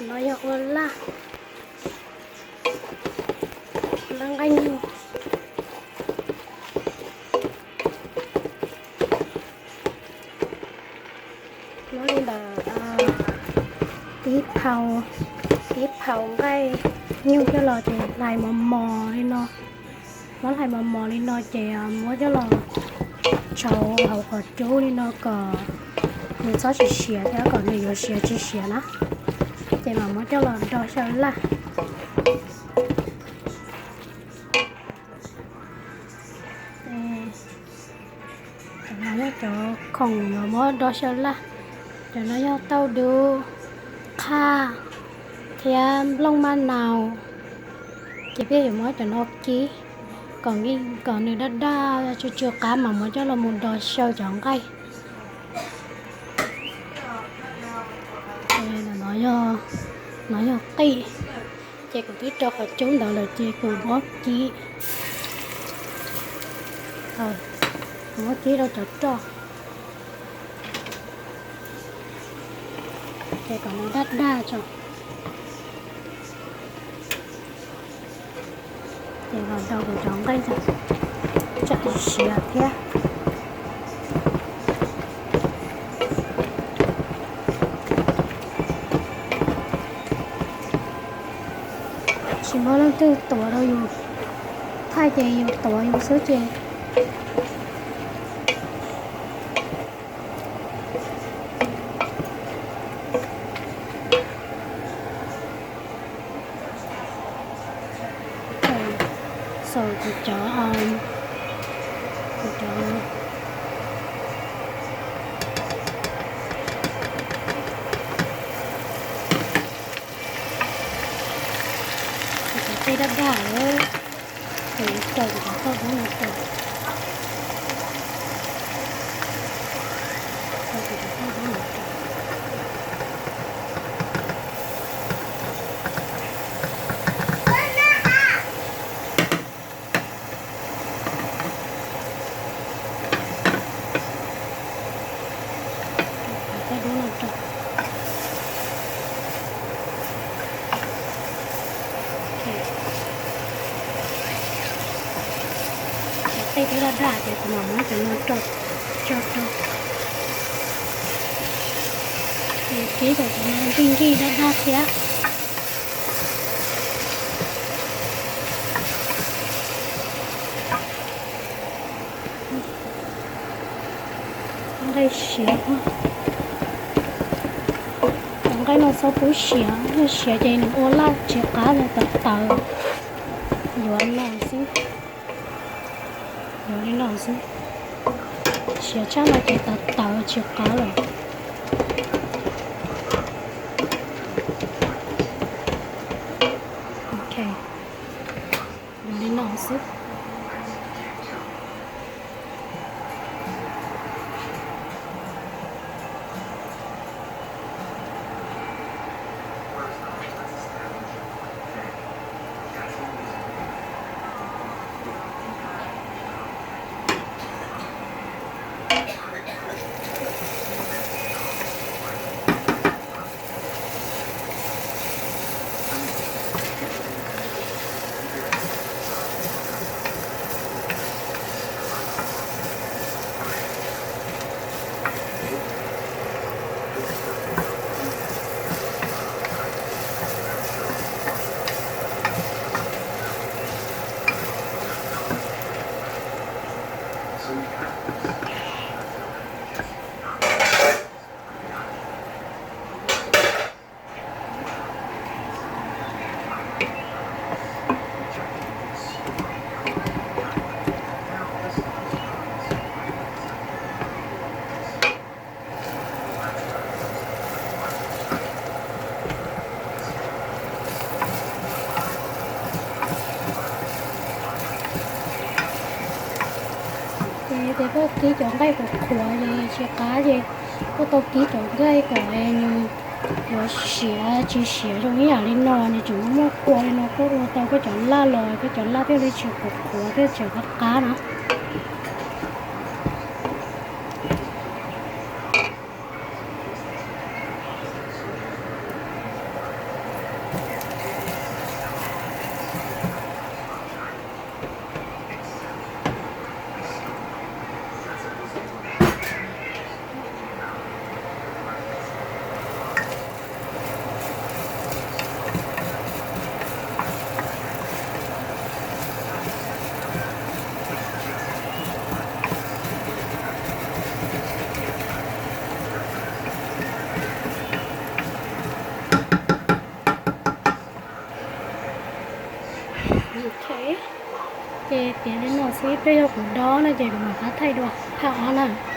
No yog ua laj, laj nqaij nyug. Muab li ntawd, tib phau, tib phau nqaij nyug coj los ces hlais mos mos li no. Muab hlais mos mos li no ces muab coj los tshau hauv qhov cub li no kom nws txhob siav siav thiab kom nws yuav siav tsis siav na. Ces mam muab coj los do xyaw laj. Cov no yog cov khoom yuav muab do xyaw laj. Cov no yog tauj dub, qhaj thiab nplooj maj nau. Ces peb yuav muab cov no kib kom, kom nws daj daj tsw tsw qab mas muab coj los mus do xyaw cov nqaij. No yog qij, ces kuv twb rau qhov cub ntawd lawm ces kuv muab kib, kuv muab kib rau cov roj, ces kom nws daj daj tso. Ces los do kuv cov nqaij tso, tsam siav thiab. Tsis muaj leej twg tuav rau yus, thaij ces yus tuav yus xwb ces. Xaus kuv cov, kuv cov, kuv cov tej daj daj, ces rau kuv cov tauj dub no rau. Xaus kuv cov tauj dub no rau. Cov tauj dub no rau. Cov tej twb daj daj ces kuv mam muab cov no rau, tso rau. Ces kib kom cov no nqig nqig daj daj thiab. Nqaij siav, cov nqaij no txhob pub siav, yog siav ces nws ua laj tsis qab, nws tawv tawv. Yuav no xwb, yuav li no xwb. Siav tshaj no ces tawv tawv tsis qab lawm. Ok, yuav li no xwb. Ces tias koj kib cov nqaij qhuav qhuav ces tsis qab, ces koj tau kib cov nqaij kom nws yuav siav tsis siav zoo ib yam li no, nws tseem muaj muaj kua li no, koj ua tau koj cov laj los koj cov laj thiaj li tsis qhuav qhuav thiab tseem qab qab na. Ces piav li no xwb, peb yog kuv dob no ces kuv mam pab thaij dua phaj ob na.